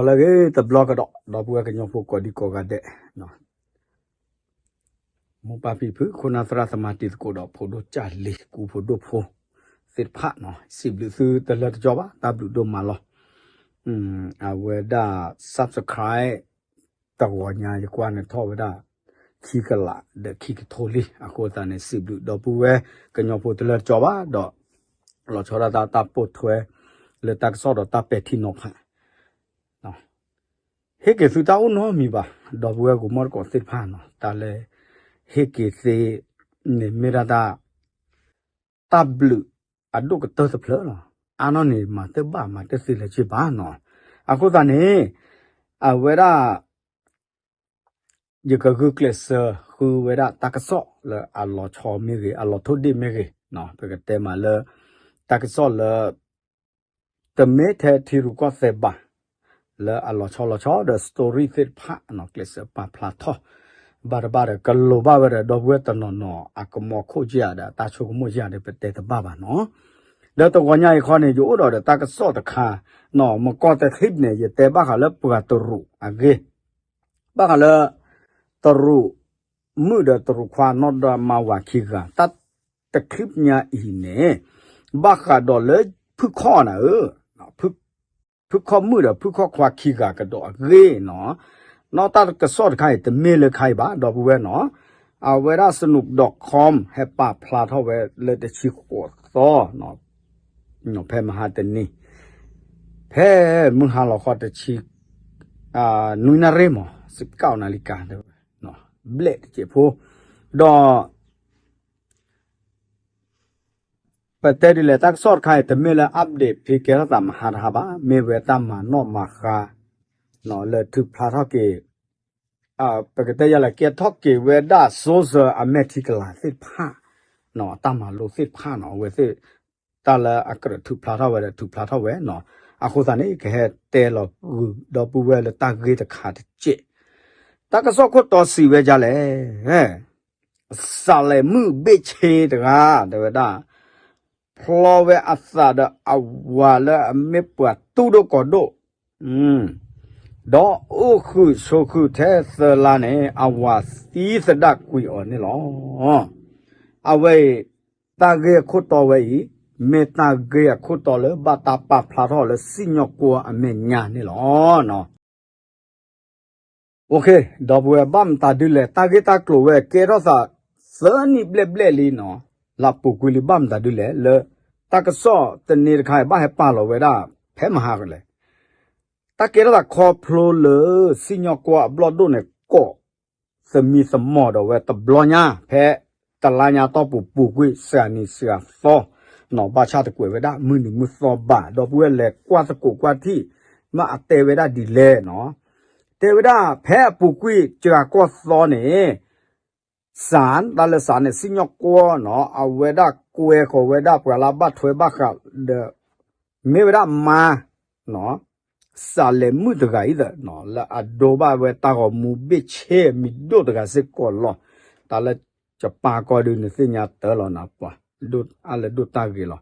လၢအဂ့ၤတဘျီကဒီး ဒီပုၢ်ဝဲၢ်ကညီဖိကိးဒံကိးဂၤဒဲး, မိၢ်ပၢ်ဖံဖု ခိၣ်နၢ်သရၣ်သမါတံၤသကိးဒီး ဖိဒိၣ်ကၢ်လံၤ ကူဖိဒိၣ်ဖိသ့ၣ်တဖၣ်န့ၣ် စံးဘျုးသုတလၢတကီဘၣ် တၢ်ဘျုးဒိၣ်မးလီၤ. အဝဲဒၣ် subscribe တဂီၤညါ ယကွၢ်န့ၣ်ထီၣ်ဝဲဒၣ် ခံကလးဒီးခံကထိလံ. အဃိသတးန့ၣ် စံးဘျုးဒီပုၢ်ဝဲၢ်ကညီဖိတလၢတကီဘၣ်ဒီး လီၤဆီဒၣ်တၢ်တၢ်ပိာ်ထွဲ လၢတၢ်ကစီၣ်ဒီးတၢ်ပဲာ်ထံနီၤဖး ဟ့ၣ်က့ၤသုတၢ်အိၣ်နီတမံၤဘၣ်, ဒီပုၢ်ဝဲၢ်ဂီၤမီၢ်တကိးသ့ၣ်တဖၣ်န့ၣ် တၢ်လၢ ဟ့ၣ်က့ၤသ့န့ၣ်မ့ၢ်ဒၣ်တၢ် တၢ်ဘျုးအဒိၣ်ကတၢၢ်တဖျၢၣ်လီၤ. အါနီၢ်န့ၣ် မၤတဘၣ်မၤတသ့လၢၤဘၣ်န့ၣ်. အဃိသတးန့ၣ် အဝဲဒၣ် ယကဂုာ်ကျဲးစၢးဃုဝဲဒၣ်တၢ်ကစီၣ်လၢအလီၤဆီမ့ၢ်ဂ့ၤ အလီၤထိၣ်ဒ့ၣ်မ့ၢ်ဂ့ၤ, ပကတဲမးလၢ တၢ်ကစီၣ်လၢ တမ့ၢ်ထဲထံရူၢ်ကီၢ်သဲးဘၣ် လၢအလီၤဆီလီၤဆီဒီး story သ့ၣ်တဖၣ်န့ၣ် ကျဲးစၢးပာ်ဖျါထီၣ် ဘၣ်တဘၣ်ဒီး ကလိၤဘၣ်ဝဲဒီး ဒီပုၢ်ဝဲၢ်တနီၤနီၤ အကမီၤခိၣ်ကယၤဒီး အတၢ်ဆိကမိၣ်ကယၤဒီး ပတဲတဘၣ်ဘၣ်န့ၣ်. ဒီးတဂီၤညါအံၤခီန့ၣ် ယအိၣ်ဒီးဒီးတၢ်ကစီၣ်တခါန့ၣ် မကီၢ်တချံးန့ၣ် ယတဲဘၣ်ဃးလၢပှၤတရူးအဂ့ၢ် ဘၣ်ဃးလၢ တရူးမုၣ်ဒီးတရူးခွါနီၢ်ဒီမါဝၤခံဂၤ တၢ်တချံးညါအံၤန့ၣ် ဘၣ်ဃးဒီးလၢဖုခီၣ်နၤဧၢ, ဖုခီၣ်မုၣ်ဒီးဖုခီၣ်ခွါခံဂၤကဒီးအဂ့ၢ်န့ၣ်, နီၢ်တၢ်ကစီၣ်တခါအံၤ တမ့ၢ်လၢခါအံၤဘၣ် ဒီပုၢ်ဝဲၢ်န့ၣ်, အဝဲဒၣ် စနူး dot com ဟဲပာ်ဖျါထီၣ်ဝဲလၢတဆံဃိးသီ ဖဲမဟါတနံၤ ဖဲမုၢ်ဟါလီၤခီတဆံ နွံနၣ်ရံၣ်မး စကီးနၣ်ရံၣ်ကါ ဘျဲၣ်တစဲးဖိ ဒီး ပတဲဒ်လဲၣ် တၢ်ကစီၣ်တခါအံၤ တမ့ၢ်လၢ update ဖဲကဲထီၣ်သးမဟါတဟါဘၣ်, မ့ၢ်ဝဲတၢ်မၤနီၣ်မၤဃါ လၢထုးဖျါထီၣ်က့ၤ ပကတဲယၤလဲၣ် ကဲထီၣ်က့ၤဝဲဒၣ် social အမဲာ်ထံကလၤသ့ၣ်တဖၣ် တၢ်မၤလိသ့ၣ်တဖၣ်န့ၣ် အဝဲသ့ၣ် တၢ်လၢအကြၢးထုးဖျါထီၣ်ဝဲဒီးထုးဖျါထီၣ်ဝဲန့ၣ်, အဃိသတးန့ၣ် ကဟဲတဲလီၤဂုာ်ဒီပုၢ်ဝဲၢ်လၢတၢ်ဂ့ၢ်တခါတက့ၢ်. တၢ်ကစီၣ်ခိၣ်တီစံးဝဲဒ်လဲၣ် စးလဲၤမုၣ်ဘ့ၣ်ဆ့တဂၤ တဲဝဲဒၣ် ဖျီဝဲအသးဒီးအဝၤလၢအမ့ၢ်ပှၤတူၢ်ဒိၣ်ကီၤဒိၣ် ဒီးအိၣ်ဃုာ်ဆိးဃုာ်ထဲသၢလါန့ၣ် အဝၤသံသဒၣ်ကွံာ်အီၤန့ၣ်လီၤ. အဝဲအံၤ တၢ်ဂ့ၢ်အခိၣ်တီဝဲအံၤ မ့ၢ်တၢ်ဂ့ၢ်အခိၣ်တီလၢဘၣ်တၢ်ပာ်ဖျါထီၣ်လၢစံၣ်ညီၣ်ကွီၢ်အမဲာ်ညါန့ၣ်လီၤ. ဒီပုၢ်ဝဲၢ် ဘၣ်မတၤဒ်လဲၣ် တၢ်ဂ့ၢ်တၢ်ကျိၤဝဲကဲထီၣ်သး သၢနံၣ်ဘျဲၣ်ဘျဲၣ်လံန့ၣ် လၢအပူၤကွံာ်လံ ဘၣ်မတၤဒ်လဲၣ် လၢတၢ်ကစီၣ်တနံၤတခါအံၤ ဘၣ်ဟဲပာ်လီၤဝဲဒၣ် ဖဲမဟါကလဲၣ် တၢ်ကဲထီၣ်သးခီဖျိလၢ စံၣ်ညီၣ်ကွီၢ်အဘျီၣ်ဒိၣ်န့ၣ် ကိးသမံသမိးဒီးဝဲတဘျီညါ ဖဲတလါညါတီၢ်ပူၤပူၤကွံာ် စှၤနံၤစှၤသီ န့ၣ် ဘၣ်ဆၣ်တကွဲးဝဲဒၣ် မုၢ်နံၤမုၢ်သီဘၣ် ဒီပုၢ်ဝဲၢ်လဲၤကွၢ်သကိးကွၢ်ထံၣ် မ့ၢ်အတဲဝဲဒၣ်ဒ်လဲၣ်န့ၣ်, တဲဝဲဒၣ် ဖဲအပူၤကွံာ်စှၤကီၢ်သီန့ၣ် စး တၢ်လၢစးန့ၣ် စံၣ်ညီၣ်ကွီၢ်န့ၣ် အဝဲဒၣ်ကွဲဃီၤဝဲဒၣ်ပှၤလၢအဘၣ်ထွဲဘၣ်ဃးဒီး မ့ၢ်ဝဲဒၣ်မါ စးလဲၤမုၣ်တဂၤအံၤသ့ၣ် လၢအဒိဘၣ်ဝဲတၢ်ဂီၤမူဘ့ၣ်ဆ့မံၤဒိၣ်တဂၤစ့ၢ်ကီးလီၤ. တၢ်လၢယပာ်ကီဒုးန့ၣ်သ့ၣ်ညါတၢ်လီၤနၤ ပှၤဒိၣ်အါလဲၣ်ဒိၣ်တၢ်ဂ့ၤလီၤ.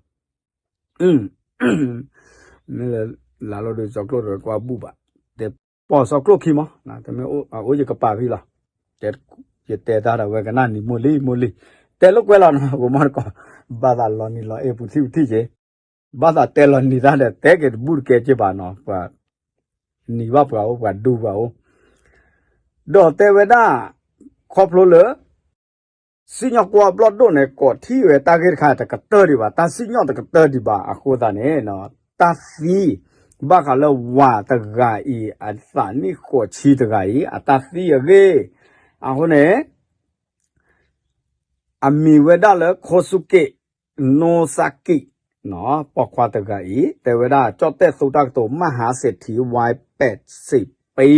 မ့ၢ်လၢ လၢ်လီၤဒုးစီကျိၣ်တကွၢ်ဘူၣ်ဘၣ်, တဲပိာ်စီကျိၣ်ခံမး တမ့ၢ်အိၣ်ယကပာ်ဖံလီၤ. ယတဲတၢ်ဒီးဝဲကနၣ်နံၤမိၢ်လံမိၢ်လံ, တဲလိာ်ကွဲလီၤနီၤ ဂီၤမီၢ်တကိး, ဘၣ်သးလီၤနံၤလီၤအ့ၣ်ပူၤထံၣ်ပူၤထံၣ်က့ၤ, ဘၣ်သးတဲလီၤနံၤတၢ်ဒီး တဲက့ၤတဘူၣ်တကဲက့ၤဘၣ်နီၤ, ပှၤ နံၤဘၣ်ပှၤအိၣ် ပှၤဒူပှၤအိၣ်, ဒီးတဲဝဲဒၣ် ခီဖျိလၢ စံၣ်ညီၣ်ကွီၢ်အဘျီၣ်ဒိၣ်န့ၣ် ကိးထံၣ်ဝဲတၢ်ဂ့ၢ်တခါတကတၢၢ်ဒံးဘၣ်, တၢ်စံၣ်ညီၣ်တကတၢၢ်ဒံးဘၣ် အဃိသတးန့ၣ် တၢ်သံ ဘၣ်ဃးလၢဝၤတဂၤအံၤ အသးနံၣ်ဃိးဆံတဂၤအံၤ အတၢ်သံအဂ့ၢ်, အဃိန့ၣ် အမံၤဝဲဒၣ်လၢ ခိၣ်စူၣ်က့း နိစၢ်ကံး ပိာ်ခွါတဂၤအံၤ တဲဝဲဒၣ် ကၠီၣ်တဲၣ်သူတၢ်ကတိၤ မဟါစဲးထံ ဝါပဲးစံးပံ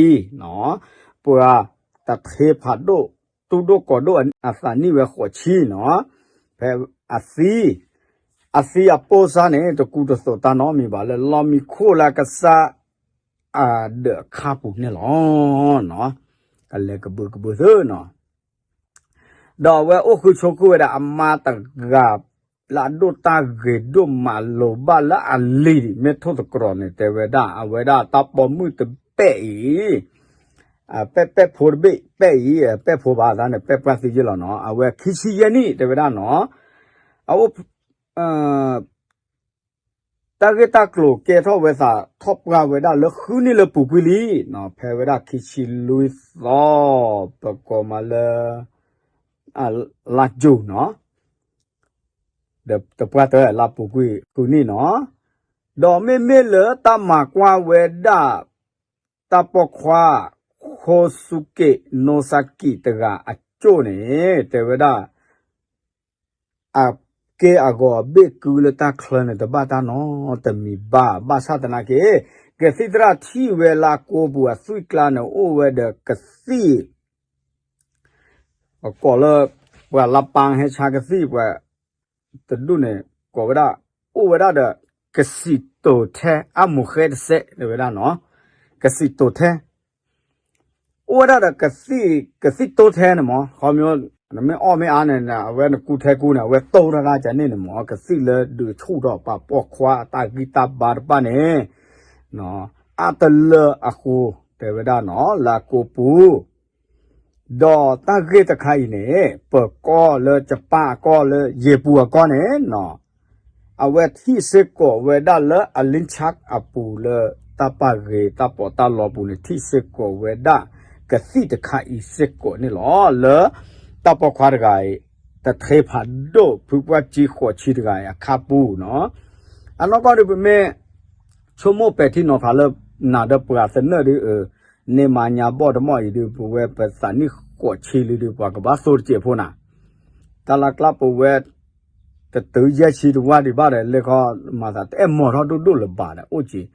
ပှၤတထ့ဖးဒိၣ် တူၢ်ဒိၣ်ကီၤဒိၣ်အသးနံၣ်ဝဲဃိးဆံနီၤ, ဖဲအသံ အသံအပိၢ်စါန့ၣ် တကူတသိးတၢ်နီတမံၤဘၣ် လၢလီၢ်မံခိၣ်လၢအကစၢ် အဒၢးအခါပူၤန့ၣ်လီၤ. ကလဲၤကဘုးကဘုးသ့နီၤ, ဒီးအဝဲအိၣ်ဃုာ်ဆိးဃုာ်ဝဲဒၣ်အမါတဂၤ လၢအဒိၣ်တၢ်ဂ့ၤဒိၣ်မးလိၤဘၣ်လၢအလံၤ မ့ၢ်ထိၣ်သတြီၤန့ၣ် တဲဝဲဒၣ် အဝဲဒၣ်တၢ်ပိာ်မုၣ်တ ပဲၣ်အံၤ, ပဲၣ် ပဲၣ်ဖိတဘ့ၣ် ပဲၣ်အံၤ ပဲၣ်ဖိဘၣ်သးန့ၣ် ပဲၣ်ပှၢ်သံယ့ၢ်လီၤနီၤ, အဝဲခံဆံယဲၢ်နံၣ် တဲဝဲဒၣ်နီၤ, အအိၣ် တၢ်ဂ့ၢ်တၢ်ကျိၤကဲထီၣ်ဝဲသးထီၣ်ပှၢ်ဝဲဒၣ်လၢဃုနံၣ်လၢပူၤကွံာ်လံနီၤ, ဖဲဝဲဒၣ်ခံဆံလွံၢ်သီ ပကိးမးလၢ လါယူၤနီၤ, ဒီးတပှၢ်တၢၢ်လါပူၤကွံာ်ဃုနံၣ်နီၤ, ဒီးမ့မ့ၢ်လၢတၢ်မၤကွၢ်ဝဲဒၣ် တၢ်ပိာ်ခွါ ခိစူက့း နိစကံးတဂၤအကၠိၣ်န့ၣ် တဲဝဲဒၣ် အက့ၢ်အဂီၤအဘ့ၣ်ကုလၢတၢ်ချၢန့ၣ် တဘၣ်တၢ်နီတမံၤဘၣ်. ဘၣ်ဆၣ်သနာ်က့ ကသံၣ်သရၣ်ထံၣ်ဝဲလၢအကိာ်ပူၤအသွံၣ်ကျါန့ၣ် အိၣ်ဝဲဒီးကသံၣ် ပကိးလၢ ပှၤလါပၤဟဲဆါကသံၣ်ပှၤတဒူၣ်န့ၣ် ကိးဝဲဒၣ် အိၣ်ဝဲဒၣ်ဒီး ကစံးတိၤထဲအါမိၢ်ဃဲတစဲး တဲဝဲဒၣ်နီၤ, ကစံးတိၤထဲ အိၣ်ဝဲဒၣ်ဒီးကသံၣ် ကသံၣ်တိၤထဲန့ၣ်မး ခီမ့ၢ် နမ့ၢ်အီၣ်မ့ၢ်အါန့ၣ် အဝဲနကူထဲကူန့ၣ် အဝဲတိၤတၢ်တၢ်ကန့ၣ်န့ၣ်မး ကသံၣ်လၢဒုးဆူၣ်ထီၣ်ပာ်ပိာ်ခွါအတၢ်ဂံၢ်တၢ်ဘါတဖၣ်န့ၣ် အါတလၢအဃိ တဲဝဲဒၣ်နီၤ လၢအကိာ်ပူၤ ဒီးတၢ်ဂ့ၢ်တခါအံၤန့ၣ် ပၢၤကီၢ်လၢကပၢ်အကီၢ်လၢယ့ၤပူၤအကီၢ်န့ၣ်နီၤ အဝဲထံၣ်စ့ၢ်ကီးဝဲဒၣ်လၢအလံဆၣ်အပူၤလၢ တၢ်ပာ်ဂ့ၤတၢ်ပီးတၢ်လီပူၤန့ၣ် ထံၣ်စ့ၢ်ကီးဝဲဒၣ် ကသံၣ်တခါအံၤစ့ၢ်ကီးန့ၣ်လီၤ. လၢတၢ်ပိာ်ခွါတဂၤအံၤ တထ့ဖးဒိၣ် ဖုပှၢ်ကၠံဃိးဆံတဂၤအံၤအခါပူၤနီၤ အနီၢ်ကီၢ်ဒုး ပမ့ၢ်ဆိကမိၣ်ပဲာ်ထံနီၤဖးလၢ နၤဒီးပှၤသနၢၣ်ဒုး န့ၢ်မၤညါဘီၣ်တမီၢ်အံၤဒုး ပဝဲပသးနံၣ်ဃိးဆံလံဒုး ပှၤကဘၣ်သိတစဲးဖိနၤ တၢ်လၢကျါပဝဲ တတုၤယဲၢ်ဆံတဝၢ်ဒံးဘၣ်ဒီး လၢခီမၤသးတအဲၣ်မီၤထီၣ်ဒိၣ်ဒိၣ်လၢၤဘၣ်ဒီး အိၣ်က့ၤ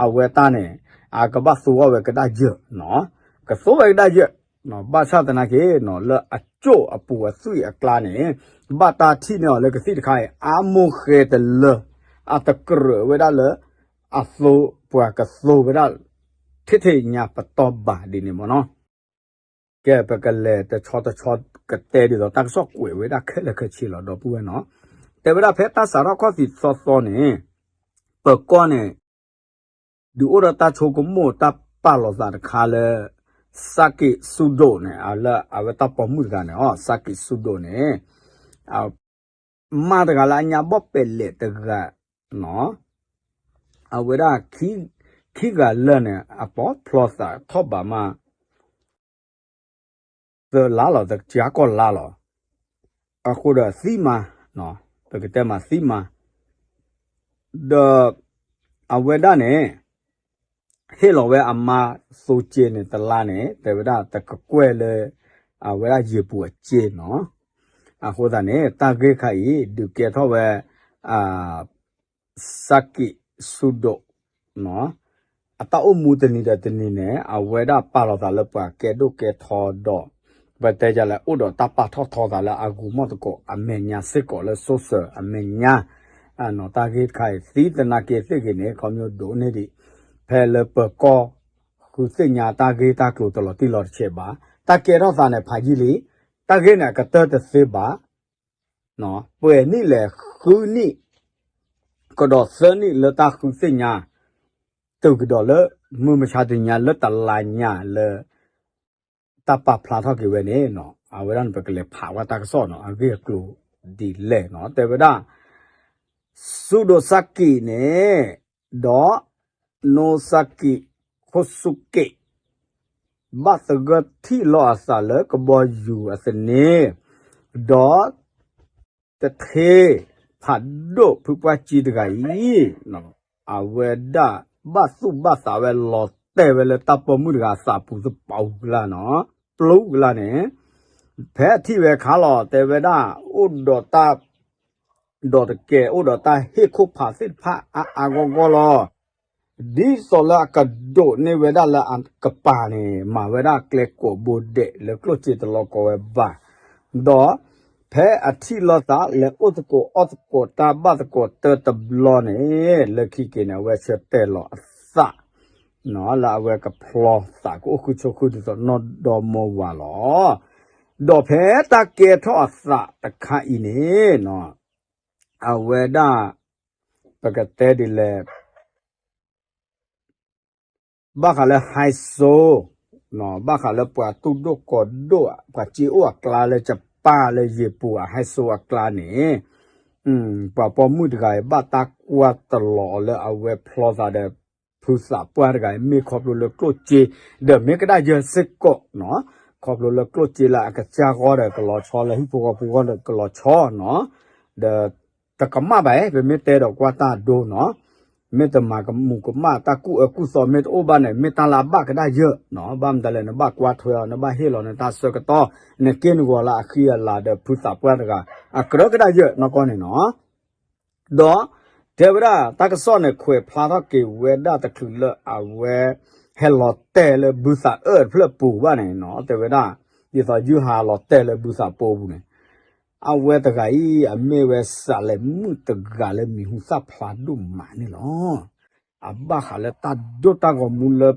အဝဲတၢ်န့ၣ် အကဘၣ်သိအီၣ်ဝဲကဒါယၢၢ်နီၤ ကသိဝဲကဒါယၢၢ် ဘၣ်ဆၣ်သနာ်က့နီၤ လၢအကၠိၣ်အပူၤအသွံၣ်အကျါန့ၣ် ဘၣ်တၢ်ထံၣ်န့ၢ်အီၤလၢကသံၣ်တခါအံၤ အါမိၢ်ဃဲတလၢ အတကြၢးဝဲဒၣ်လၢ အသိ ပှၤကသိဝဲဒၣ် ထဲထဲညါပတီၢ်ဘၣ်ဒ်န့ၣ်မ့ၢ်နီၤ ကဲ ပကလဲၤတဆီတဆီကတဲဒ်သိး တၢ်ကစီၣ်ကွဲးဝဲဒၣ်ခဲလၢာ်ခဲဆ့လီၤ ဒီပုၢ်ဝဲၢ်နီၤ တဲဝဲဒၣ်ဖဲတၢ်စးထီၣ်ခီၣ်ထံးသီသီန့ၣ် ပၢၤကီၢ်န့ၣ် ဒုးအိၣ်ဒီးတၢ်ဆိကမိၣ်တၢ်ပာ်လီၤသးတခါလၢ စၢ်ကံးစူဒိၣ်န့ၣ် လၢအဝဲတၢ်ပိာ်မုၣ်တဂၤန့ၣ် စၢ်ကံးစူဒိၣ်န့ၣ် မါတဂၤလၢအညါဘီၣ်ပဲာ်လဲၣ်တဂၤနီၤ အဝဲဒၣ် ခံဂၤလၢာ်န့ၣ် အပိာ်ဖျီသးထီၣ်ဘးမး သၢလါလီၤ တကးကီၢ်လါလီၤ အဃိဒီးသံမါ ပကတဲမးသံမါ ဒီး အဝဲဒၣ်န့ၣ် ဟ့ၣ်လီၤဝဲအမါသိက့န့ၣ် တလါန့ၣ် တဲဝဲဒၣ်တကကွဲၢ်လၢ အဝဲဒၣ်ယ့ၤပူၤအက့နီၤ အဃိသတးန့ၣ် တၢ်ဂ့ၢ်ခါအံၤ ဒုးကဲထီၣ်ဝဲ စၢ်ကံးစူဒိၣ် အတၢ်အိၣ်မူတနံၤဒီးတနံၤန့ၣ် အဝဲဒၣ်ပာ်လီၤသးလၢပှၤကဲဒိၣ်ကဲထီဒီး ပတဲယလဲၣ် အိၣ်ဒီးတၢ်ပာ်ထီၣ်ထီသးလၢအဂူၤမီၢ်သကိးအမဲာ်ညါစ့ၢ်ကီးလၢ social အမဲာ်ညါ တၢ်ဂ့ၢ်တခါအံၤ သံသနာ်က့သ့ၣ်ဂ့ၤန့ၣ် ခီမ့ၢ်ဒိးန့ၢ်ဒံး ဖဲလၢပၢၤကီၢ် ဃုသ့ၣ်ညါတၢ်ဂ့ၢ်တၢ်ကျိၤတလီၤတံၢ်လီၤတဆဲးဘၣ် တၢ်ကဲထီၣ်သးန့ၣ်ဖးယံာ်လံ တၢ်ဂ့ၢ်န့ၣ်အကတၢၢ်တသ့ဘၣ် ပှဲၤနံၣ်လဲၣ်ဃုနံၣ် ကဒီးသၢနံၣ်လၢတၢ်ဃုသ့ၣ်ညါ တုၤကဒီးလၢ မုၢ်မဆါတနံၤညါလၢတလါညါလၢ တၢ်ပာ်ဖျါထီၣ်က့ၤဝဲန့ၣ် အဝဲဒၣ်န့ၣ် ပကလဲၤဖးဝဲတၢ်ကစီၣ်နီၤ အဂ့ၢ်အကျိၤဒ်လဲၣ်နီၤ တဲဝဲဒၣ် စူဒိၣ်စၢ်ကံးန့ၣ် ဒီး နိစၢ်ကံး ခိၣ်စူၣ်က့း ဘၣ်သဂၢၢ်ထံၣ်လီၤအသးလၢကဘီယူၤအသန့ၤ ဒီး တထ့ ဖးဒိၣ်ဖုပှၢ်ကၠံတဂၤအံၤ အဝဲဒၣ်ဘၣ်သူၣ်ဘၣ်သးဝဲလီၤတဲာ်ဝဲလၢတၢ်ပိာ်မုၣ်တဂၤအသးပူၤသပှၢ်ကလာ်နီၤ ပျိကလာ်န့ၣ် ဖဲအထံၣ်ဝဲခါလီၤ တဲဝဲဒၣ် အိၣ်ဒီးတၢ် ဒီးတကဲ အိၣ်ဒီးတၢ်ဟ့ၣ်ခိၣ်ဖးသ့ၣ်တဖၣ်အါအါဂီၢ်ဂီၢ်လီၤ ဒ်သိးလၢအကဒိးန့ၢ်ဝဲဒၣ်လၢအကပၤန့ၣ် မၤဝဲဒၣ်ကျဲကိးဘိဒဲးလၢကျိၣ်စ့တလီၤကီဝဲဘၣ်, ဒီး ဖဲအထံၣ်လိာ်သးလဲၤအိၣ်သကိးအီၣ်သကိးတၢ်ဘၣ်သကိးတၢၢ်တဘျီန့ၣ် လၢခံက့ၤန့ၣ် အဝဲဆၢတဲာ်လီၤအသး လၢအဝဲကဖျီသးကအိၣ်ဃုာ်ဆိးဃုာ်ဒ်သိးနီၢ်ဒီမါဝၤလီၤ. ဒီးဖဲတၢ်ကဲထီၣ်အသးတခါအံၤန့ၣ် အဝဲဒၣ် ပကတဲဒ်လဲၣ် ဘၣ်ဃးလၢ high soul ဘၣ်ဃးလၢပှၤတူၢ်ဒိၣ်ကီၤဒိၣ် ပှၤစ့အိၣ်အကျါလၢ ယပၢ်လၢယပူၤ အ high soul အကျါန့ၣ် ပှၤပိာ်မုၣ်တဂၤအံၤ ဘၣ်တၢ်ကွၢ်တလီၤအီၤလၢအဝဲဖျီသးဒီး ဖုသးပှၢ်တဂၤအံၤ မ့ၢ်ခီဖျိလၢကျိၣ်စ့ ဒီးမ့ၢ်ကဒါယၢ်စ့ၢ်ကီးနီၤ, ခီဖျိလၢကျိၣ်စ့လၢအကစၢ်ဂီၢ်ဒီးကလီၤဆီ လၢဟံၣ်ဖိဃီဖိဂီၢ်ဒီးကလီၤဆီနီၤ, ဒီးတကမၣ်ဘၣ် ပမ့ၢ်တဲဒီးကွၢ်တၢ်ဒိနီၤ, မ့ၢ်တမၤကမူးကမၣ် တၢ်ကူၣ်အၢကူၣ်သီမ့ၢ်တအိၣ်ဘၣ်န့ၣ် မ့ၢ်တၢ်လၢအဘၣ်ကဒါယၢ်နီၤ, ဘၣ်မတၤလဲၣ် နဘၣ်ကွၢ်ထွဲအီၤ နဘၣ်ဟ့ၣ်လီၤနတၢ်ဆၢကတီၢ် နက့ၢ်နဂီၤလၢအဃံအလၤဒီးဖုသးပှၢ်တဂၤ အကြၢးကဒါယၢ်နီၢ်ကီၢ်န့ၣ်နီၤ. ဒီးတဲဝဲဒၣ် တၢ်ကစီၣ်န့ၣ် ခွဲးဖျါထီၣ်က့ၤဝဲဒၣ်တချုးလၢအဝဲ ဟဲလီၤတဲာ်လၢဘုသးအၢၣ်တဖျၢၣ်ပူၤဘၣ်န့ၣ်နီၤ, တဲဝဲဒၣ် ဒ်သိးယုၢ်ဟးလီၤတဲာ်လၢဘုသးပူၤပူၤန့ၣ်, အဝဲတဂၤအံၤ အမ့ၢ်ဝဲစးလဲၤမုၣ်တဂၤလၢမံၤဟူသၣ်ဖျါဒိၣ်မးန့ၣ်လီၤ. အဘၣ်ဃးလၢတၢ်ဒိၣ်တၢ်ဂီၤမူလၢ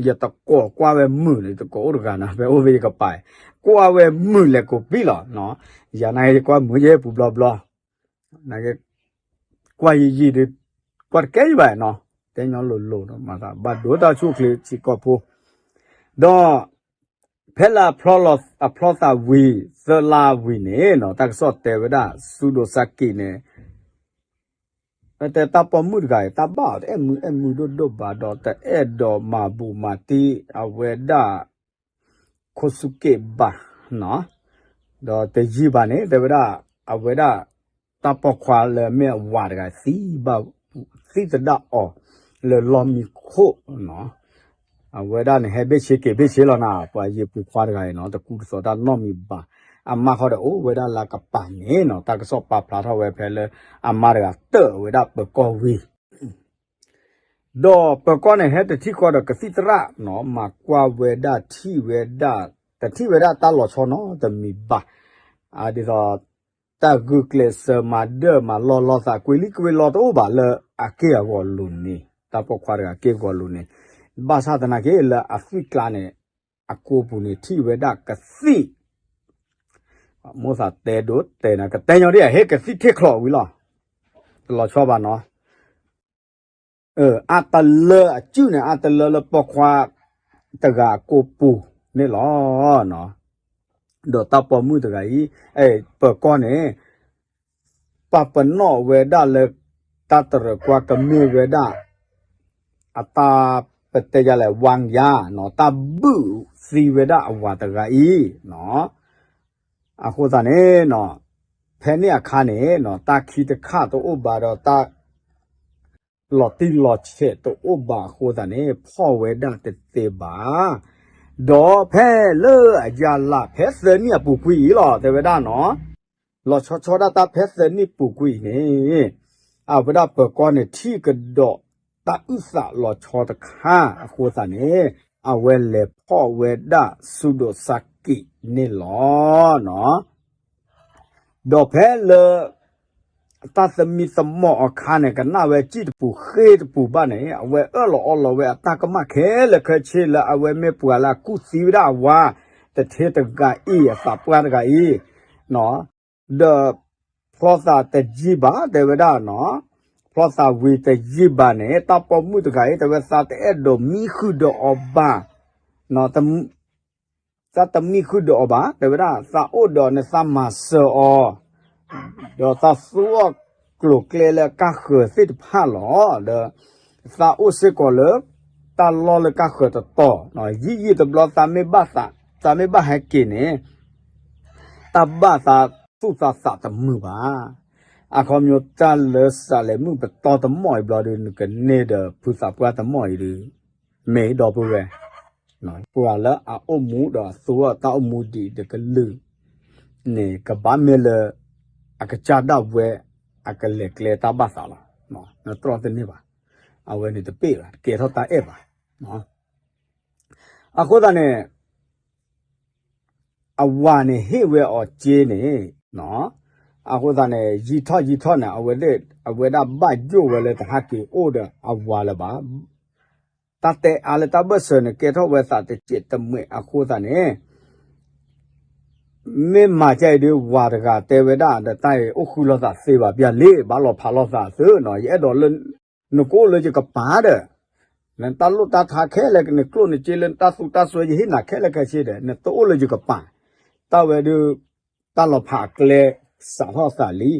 ယတကိးကွၢ်ဝဲမုာ်န့ၣ် တကိးအိၣ်တဂၤနီၤ ဖဲအိၣ်ဖဲယကပၤ, ကွၢ်ဝဲမုာ်လဲၤကိးပံၣ်လီၤ. ယၤနာ်က့ၤကွၢ်မုာ်ယဲပူၤဘျီဘျီ, နာ်က့ၤ ကွၢ်ယံာ်ယံာ်ဒီး ကွၢ်တကဲယဘၣ်နီၤ, တဲညီလိၤလိၤဒီးမၤသး ဘၣ်ဒိတၢ်ဆူၣ်ချ့စ့ၢ်ကီးဖိ, ဒီး ဖဲလၢအဖျီသးဝံၤ သၢလါဝံၤန့ၣ်နီၤ တၢ်ကစီၣ်တဲဝဲဒၣ် စူဒိးစါကံးန့ၣ် တဲတၢ်ပိာ်မုၣ်တဂၤအံၤ တၢ်ဘၣ်အီၤတအဲၣ်မုာ်အဲၣ်မုာ်ဒိၣ်ဒိၣ်ဘၣ်ဒီး တအဲၣ်ဒိးမၤဘူးမၤတံၢ်အဝဲဒၣ် ခိၣ်ဆူၣ်က့ၣ်ဘၣ်နီၤ, ဒီးတယံာ်ဘၣ်န့ၣ် တဲဝဲဒၣ် အဝဲဒၣ် တၢ်ပိာ်ခွါလၢအမ့ၢ်အဝၤတဂၤသံဘၣ် သံသဒၣ်အီၤ လၢလီၢ်မံခိၣ်နီၤ, အဝဲဒၣ်န့ၣ် ဟဲဘ့ၣ်ဆ့က့ၤဘ့ၣ်ဆ့လီၤနၤ ပှၤယံာ်ပူၤခွါတဂၤအံၤနီၤ တကူတသိးတၢ်နီတမံၤဘၣ်, အမါဃီဒီးအိၣ်ဝဲဒၣ်လၢကပၤန့ၣ်နီၤ တၢ်ကစီၣ်ပာ်ဖျါထီၣ်ဝဲဖဲလၢ အမါတဂၤတၢၢ်ဝဲဒၣ်ပၢၤကီၢ်ဝံၤ ဒီးပၢၤကီၢ်န့ၣ် ဟဲတထံၣ်ဃီဒီးကသံၣ်သရၣ်နီၤ မၤကွၢ်ဝဲဒၣ်ထံၣ်ဝဲဒၣ် တထံၣ်ဝဲဒၣ်တၢ်လီၤဆီနီတမံၤဘၣ်, ဒ်သိး တၢ်ဂုာ်ကျဲးစၢးမၤဒၢၣ်မၤလီၢ်လိာ်သး ကွ့လံကွ့လီတအိၣ်ဘၣ်လၢအက့ၢ်အဂီၤလိၤန့ၣ် တၢ်ပိာ်ခွါတဂၤက့ၢ်အဂီၤလိၤန့ၣ်, ဘၣ်ဆၣ်သနာ်က့လၢအသွံၣ်ကျါန့ၣ် အကိာ်ပူၤန့ၣ် ထံၣ်ဝဲဒၣ်ကသံၣ် မိၣ်သးတဲဒိတဲနၤ ကတဲညီဒ်အဟ့ၣ်ကသံၣ်ထံၣ်ချီးဝံၤလီၤ, တလီၤဆီဘၣ်နီၤ, အတလၢအစုၣ်န့ၣ် အတလၢလၢပိာ်ခွါတဂၤအကိာ်ပူၤန့ၣ်လီၤ. ဒီးတၢ်ပိာ်မုၣ်တဂၤအံၤ ပၢၤကီၢ်န့ၣ် ပာ်ပနီၣ်ဝဲဒၣ်လၢ တၢ်တရၢၣ်ကွၢ်ကမ့ၢ်ဝဲဒၣ် အတၢ်ပတဲယၤလဲၣ် ဝါယါနီၤ တၢ်ဘုၣ်သံဝဲဒၣ်အဝၤတဂၤအံၤ, အဃိသတးန့ၣ် ဖဲန့ၣ်အခါန့ၣ် တၢ်ခံတခါတအိၣ်ဘၣ်ဒီး တၢ်လီၤတံၢ်လီၤဆဲးတအိၣ်ဘၣ်အဃိသတးန့ၣ် ဖီၣ်ဝဲဒၣ်တသ့ဘၣ်. ဒီးဖဲလၢအယၤလၢ်ဖဲသၢနံၣ်အပူၤကွံာ်အံၤလီၤ တဲဝဲဒၣ်နီၤ လီၤဆီဆီဒၣ်တၢ်ဖဲသၢနံၣ်ပူၤကွံာ်အံၤန့ၣ် အဝဲဒၣ်ပၢၤကီၢ်န့ၣ် ထံၣ်ကဒီးတၢ်အုၣ်သးလီၤဆီတခါအဃိသတးန့ၣ် အဝဲလဲၤဖီၣ်ဝဲဒၣ်စူဒိၣ်စါကံးန့ၣ်လီၤ. ဒီးဖဲလၢ တၢ်သမံသမိးအခါန့ၣ် ကနၣ်ဝဲစံၣ်တပူၤဃ့တပူၤဘၣ်န့ၣ် အဝဲအၢၣ်လီၤအီလီၤဝဲအတၢ်ကမၣ်ခဲလၢာ်ခဲဆ့လၢအဝဲမ့ၢ်ပှၤလၢအကူၣ်သံဝဲဒၣ်အဝၤ တထ့တဂၤအံၤ အသးပှၢ်တဂၤအံၤ ဒီးဖျီသးတယံာ်ဘၣ် တဲဝဲဒၣ်နီၤ, ဖျီသးဝံၤတယံာ်ဘၣ်န့ၣ် တၢ်ပိာ်မုၣ်တဂၤအံၤ တဲဝဲသးတအဲၣ်ဒိးမံဃုာ်ဒီးအီၤဘၣ် သးတမံဃုာ်ဒီးအီၤဘၣ် တဲဝဲဒၣ် သးအိၣ်ဒီးန့ၣ်သးမၤစၢၤအီၤ ဒီးသးသူအီၤကျိၤကျဲလၢကၢ်ဃၢၤသ့ၣ်တဖၣ်လီၤ. ဒီးသးအိၣ်စ့ၢ်ကီးလၢ တၢ်လီၢ်လၢကၢ်ဃၢၤတတီၤ, ယံာ်ယံာ်တဘျီသးမ့ၢ်ဘၣ်သး သးမ့ၢ်ဘၣ်ဟဲက့ၤန့ၣ် တၢ်ဘၣ်သးသူၣ်သးသးတမုာ်ဘၣ်. အခီပညီတၢ်လၢစးလဲၤမုၣ်ပတီၢ်တမီၢ်အံၤဘျီဒီး နကန့ၢ်ဒီးဖုသးပှၢ်တမီၢ်အံၤဒီး မ့ၢ်ဒီပုၢ်ဝဲၢ် ပှၤလၢအအိၣ်မူဒီးအသူအီၤတၢ်အိၣ်မူဒံးတကလုာ်န့ၣ် ကဘၣ်မ့ၢ်လၢ အကစၢ်ဒၣ်ဝဲ အကလဲၤကျဲတၢ်ဘၣ်သးလီၤ. နတြီတန့ၢ်ဘၣ်. အဝဲန့ၣ်တပ့ၢ်ဘၣ် တကဲထီၣ်တၢ်အဲၣ်ဘၣ်. အဃိသတးန့ၣ် အဝၤန့ၣ်ဟ့ၣ်ဝဲအီၤစ့န့ၣ် အဃိသတးန့ၣ် ယံာ်ထီၣ်ယံာ်ထီၣ်န့ၣ် အဝဲဒၣ်ဘၣ်ယိၣ်ဝဲလၢတဟးက့ၤအိၣ်ဒီးအဝၤလၢၤဘၣ်. တၢ်တဲအါလၢတၢ်ဘၢၣ်စၢၤန့ၣ် ကဲထီၣ်ဝဲသးတစဲးတမှဲာ်အဃိသတးန့ၣ် မ့ၢ်မၤကဲအံၤဒီး ဝၤတဂၤတဲဝဲဒၣ်ဒီး တၢ်အံၤအိၣ်ဃုလိာ်သးသ့ဘၣ် ပျၢ်လံ ဘၣ်လီၤဖးလိာ်သးသုနီၤ ယအဲၣ်ဒိးလၢ နကအိၣ်လၢယကပၤဒီး နတၢ်လိၣ်တၢ်ထါခဲလၢာ် နကျိၣ်နစ့လၢနတၢ်သူတၢ်စွဲ ယဟ့ၣ်နၤခဲလၢာ်ခဲဆ့ဒီး နတအိၣ်လၢယကပၤ, တၢ်ဝဲဒုး တၢ်လီၤဖးအကျဲ စးထီၣ်သးလံ.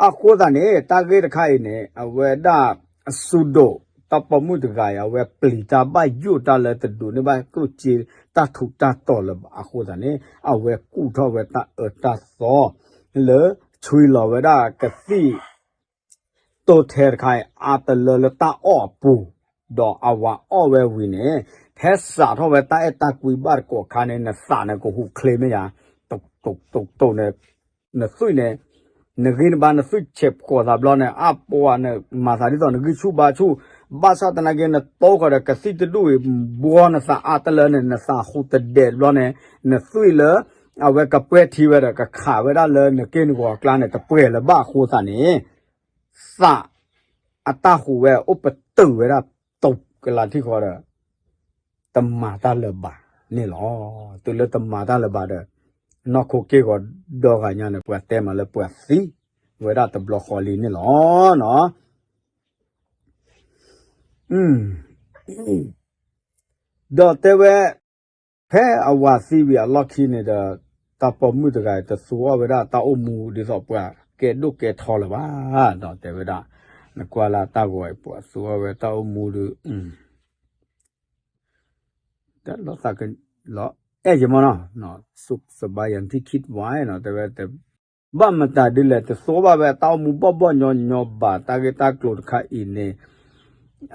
အဃိသတးန့ၣ် တၢ်ဂ့ၢ်တခါအံၤန့ၣ် အဝဲဒၣ် အစုဒိၣ် တၢ်ပိာ်မုၣ်တဂၤအံၤ အဝဲပျံၤတၢ်ဘၣ်ယိၣ်တၢ်လၢတဒိးန့ၢ်ဘၣ်ကျိၣ်စ့ တၢ်ထူးတၢ်တီၤလၢၤဘၣ် အဃိသတးန့ၣ် အဝဲကူၣ်ထီၣ်ဝဲတၢ်အၢတၢ်သီ လၢ ဆွံလီၤဝဲဒၣ်ကသံၣ် တိၢ်ထဲတခါအံၤ အါတလၢလၢတၢ်အီၣ်အပူၤ, ဒီးအဝၤအီၣ်ဝဲဝံၤန့ၣ် ဖဲစးထီၣ်ဝဲတၢ်အဲၣ်တၢ်ကွံဘၣ်တကိးခါန့ၣ် နသးန့ၣ်ကဟူးချ့မ့ၢ်ယါ, တိၢ်တိၢ်တိၢ်န့ၣ် နသွံၣ်န့ၣ် နဂံၢ်နဘါနသွံၣ်ဆဲးဖှီၣ်သးဘျီန့ၣ် အါပှၤန့ၣ် မၤသးဒ်သိးနဂံၢ်ဆူၣ်ဘါဆူၣ်, ဘၣ်ဆၣ်သနာ်က့ နတိၢ်ဃီၤဒီးကသံၣ်တဒူၣ်အံၤ ဘှီနသးအါတလၢန့ၣ် နသးဟူးတဒဲးဘျီန့ၣ် နသွံၣ်လၢ အဝဲကပှဲၤထံဝဲဒီး ကခးဝဲဒၣ်လၢနက့ၢ်နဂီၤအကျါန့ၣ် တပှဲၤလၢၤဘၣ်အဃိသတးန့ၣ် သးအတၢ်ဟူးဝဲ အိၣ်ပတုာ်ဝဲဒၣ်တိာ်ကလးထံၣ်ဃီဒီး တမၤတၢ်လၢၤဘၣ်န့ၣ်လီၤ. တုၤလၢတမၤတၢ်လၢၤဘၣ်ဒီး နီၢ်ခိက့ၢ်ဂီၤဒီဂၤညါန့ၣ် ပှၤတဲမးလၢပှၤသံဝဲဒၣ်တဘျီဃီလံန့ၣ်လီၤ. ဒီးတဲဝဲ ဖဲအဝၤသံဝံၤအလီၢ်ခံန့ၣ်ဒီး တၢ်ပိာ်မုၣ်တဂၤအံၤ တသူအီၣ်ဝဲဒၣ်တၢ်အိၣ်မူဒ်သိးပှၤကဲဒိၣ်ကဲထီလၢၤဘၣ်, ဒီးတဲဝဲဒၣ် နကွၢ်လၢတၢ်ဂီၤအံၤ ပှၤသူအီၣ်ဝဲတၢ်အိၣ်မူဒီး တၢ်လီၤသးကလီၤအဲၣ်ယမီၢ်နီၤ, စူးစဘါယၤထံၣ်ခံတဝါနီၤ, တဲဝဲ ဘၣ်မတၤဒ်လဲၣ် တသူဘၣ်ဝဲတၢ်အိၣ်မူဘီၣ်ဘီၣ်ညီညီဘၣ်, တၢ်ဂ့ၢ်တၢ်ကျိၤတခါအံၤန့ၣ်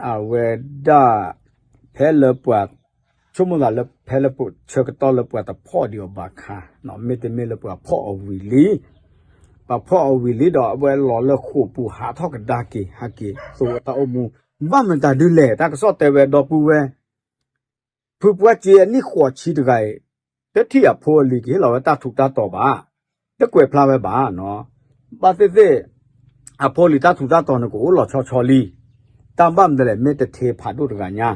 အဝဲဒၣ် ဖဲလၢပှၤ ဆိကမိၣ်သးလၢ ဖဲလၢပဆၢကတီၢ်လၢပှၤတဖီၣ်ဒံးအီၤဘၣ်ခါ, မ့တမ့ၢ်လၢပှၤဖီၣ်အီၤဝံၤလံ ပှၤဖီၣ်အီၤဝံၤလံဒီး အဝဲလီၤလၢဃိာ်ပူၤဟးထီၣ်ကဒါက့ၤ ဟဲက့ၤသူဝဲတၢ်အိၣ်မူ, ဘၣ်မတၤဒ်လဲၣ် တၢ်ကစီၣ်တဲဝဲဒီပုၢ်ဝဲၢ် ဖုပှၢ်စ့အနံၣ်ဃိးဆံတဂၤအံၤ တထံၣ်အဖိအလံၤကဟ့ၣ်လီၤဝဲတၢ်ထူးတၢ်တီၤဘၣ်, တကွဲးဖျါဝဲဘၣ်နီၤ, ဘၣ်သ့ၣ်သ့ၣ် အဖိအလံၤတၢ်ထူးတၢ်တီၤန့ၣ် ကအိၣ်လီၤဆီဆီလံ, တၢ်ဘၣ်မနုၤလဲၣ် မ့ၢ်တထ့ဖးဒိၣ်တဂၤညါ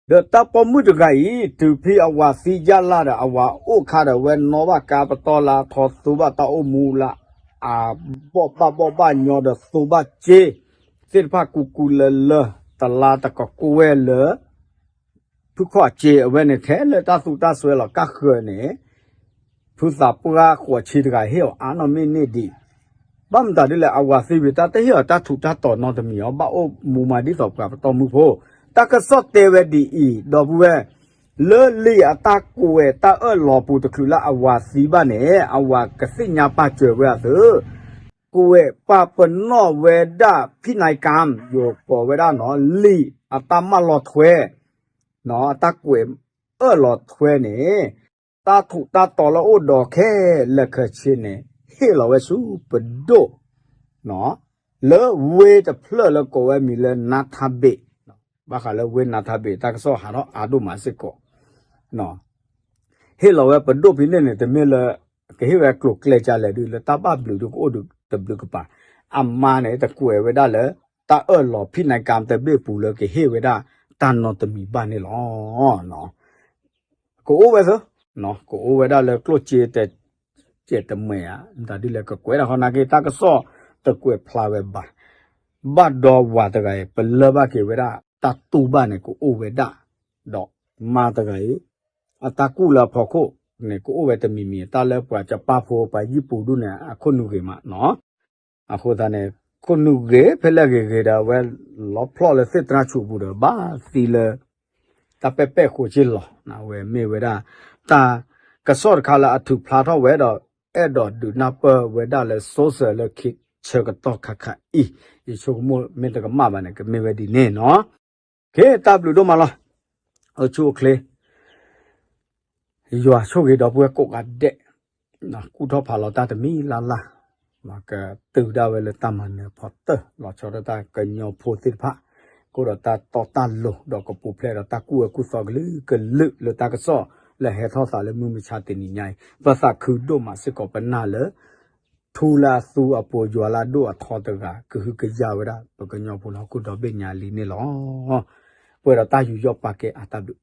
ဒီးတၢ်ပိာ်မုၣ်တဂၤအံၤ တုၤဖဲအဝၤသံယၢ်လၢ်ဒီး အဝၤအိၣ်ခါဒီး ဝဲနီၣ်ဘၣ်ကါပတီၢ်လၢအထီ သူဘၣ်တၢ်အိၣ်မူလၢ အဘီၣ်ဘၣ်ဘီၣ်ဘၣ်ညီဒီး သူဘၣ်စ့ သ့ၣ်တဖၣ်ကူကူလၢလၢ တလါတကကွဲၢ်လၢ ဖုခီၣ်စ့အဝဲန့ၣ် ထဲလၢတၢ်သူတၢ်စွဲလီၤကါဃၢၤန့ၣ် ဖုသးပှၢ်ဃိးဆံတဂၤဟ့ၣ်အီၤအါနီၢ်မ့ၢ်န့ၢ်ဒံး, ဘၣ်မတၤဒ်လဲၣ် အဝၤသံဝံၤ တၢ်တဟ့ၣ်အီၤတၢ်ထူးတၢ်တီၤနီတမံၤအီၤ ဘၣ်အိၣ်မူမးဒ်သိးပှၤပတီၢ်မုၢ်ဖိ, တၢ်ကစီၣ်တဲဝဲဒ်အံၤ ဒီပုၢ်ဝဲၢ်, လၢလံာ်အတၢ်ကွဲးတၢ်အၢၣ်လီၤပူၤတချုးလၢအဝၤသံဘၣ်န့ၣ် အဝၤကသ့ၣ်ညါပာ်စၢၤဝဲအသိး ကွဲးပာ်ပနီၣ်ဝဲဒၣ် ဖံၣ်နါကၣ် ယိၤကိးဝဲဒၣ်နီၤ လံာ်အတၢ်မၢလီၤထွဲ အတၢ်ကွဲးအၢၣ်လီၤထွဲန့ၣ် တၢ်ထူးတၢ်တီၤလၢအိၣ်ဒီးခဲလၢာ်ခဲဆ့န့ၣ် ဟ့ၣ်လီၤဝဲဆူပဒိၣ် လၢဝ့ၢ်တဖျၢၣ်လၢကိးဝဲမံၤလၢနါထါဘ့ၣ်, ဘၣ်ဃးလၢဝ့ၢ်နါထါဘ့ၣ် တၢ်ကစီၣ်ဟးထီၣ်အါဒိၣ်မးစ့ၢ်ကီး ဟ့ၣ်လီၤဝဲပဒိၣ်ဖဲန့ၣ်န့ၣ် တမ့ၢ်လၢ ကဟ့ၣ်ဝဲကျိၤကျဲကလဲၣ်ဒုး လၢတၢ်ဘၣ်ဘျုးဒုးကအိၣ်ဒုးတဘျုးကပၤ, အမါန့ၣ် တကွဲးဝဲဒၣ်လၢ တၢ်အၢၣ်လီၤဖံၣ်နါကၣ်တဘ့ၣ်ပူၤလၢကဟ့ၣ်ဝဲဒၣ်တၢ်နီတမံၤဘၣ်န့ၣ်လီၤ. ကအိၣ်ဝဲသ့, ကအိၣ်ဝဲဒၣ်လၢကျိၣ်စ့တ ကဲတမဲာ်ဧါ, မတၤဒ်လဲၣ်ကကွဲးဒၣ်ဃီနာ်က့ တၢ်ကစီၣ်တကွဲးဖျါဝဲဘၣ်, ဘၣ်ဒီးဝၤတဂၤအံၤ ပလၢၢ်ဘၣ်က့ၤဝဲဒၣ် တၢ်တူၢ်ဘၣ်န့ၣ် ကအိၣ်ဝဲဒၣ်, ဒီးမါတဂၤအံၤ အတၢ်ကူၣ်လၢအဖီခိၣ်န့ၣ် ကအိၣ်ဝဲတမံၤမံၤ တၢ်လၢပှၤကပာ်ဖိပှၤယံၣ်ပူၤဒူၣ်န့ၣ် အခိၣ်နူာ်ဂ့ၤမးနီၤ, အဃိသတးန့ၣ် ခိၣ်နူာ်ဂ့ၤ ဖဲလဲၣ်ဂ့ၤဂ့ၤဒီး အဝဲလီၤဖျီၣ်လၢသ့ၣ်တြၢ်ဆူးပူၤဒီး ဘၣ်သံလၢ တၢ်ပဲာ်ပဲာ်ဃိးဆ့လီၤ, အဝဲမ့ၢ်ဝဲဒၣ် တၢ်ကစီၣ်တခါလၢအထုးဖျါထီၣ်ဝဲဒီး အဲၣ်ဒိးဒုးနၢ်ပၢၢ်ဝဲဒၣ်လၢ social လၢခံဆၢကတီၢ်ခါခါအံၤ, ယဆိကမိၣ်မ့ၢ်တကမၣ်ဘၣ်န့ၣ် ကမ့ၢ်ဝဲဒ်န့ၣ်နီၤ, ကဲတၢ်ဘျုးဒိၣ်မးလီၤ, အိၣ်ဆူၣ်အိၣ်ချ့ ယွၤဆိၣ်ဂ့ၤဒီပုၢ်ဝဲၢ်ကိးဂၤဒဲး, ကူၣ်ထီၣ်ဖးလီၤတၢ်တမံၤလၢ်လၢ်, ကတုၤဒၣ်ဝဲလၢတၢ်မၤနၢၤဖီတၢၢ် လီၤဆီဒၣ်တၢ်ကညီဖိသ့ၣ်တဖၣ်, ကအိၣ်ဒီးတၢ်တီတၢ်လိၤ ဒီးကပူၤဖျဲးဒီးတၢ်ကူၣ်အၢကူၣ်သီကလုာ်ကလုာ်လၢတၢ်ကစီၣ်လၢဟဲထီၣ်သးလၢမုၢ်မဆါတနံၤညါအံၤ, ပသးခုဒိၣ်မးစ့ၢ်ကီးပနၢ်လၢ ထူလၢအသူအပူၤယွၤလၢအဒိၣ်အထီတဂၤ ကဟုကယာ်ဝဲဒၣ် ပကညီဖိလၢဟီၣ်ခိၣ်ဒီဘ့ၣ်ညါလံန့ၣ်လီၤ. ပှဲၤဒီးတၢ်ယူးယီၣ်ပာ်ကဲအတၢ်ဘျုး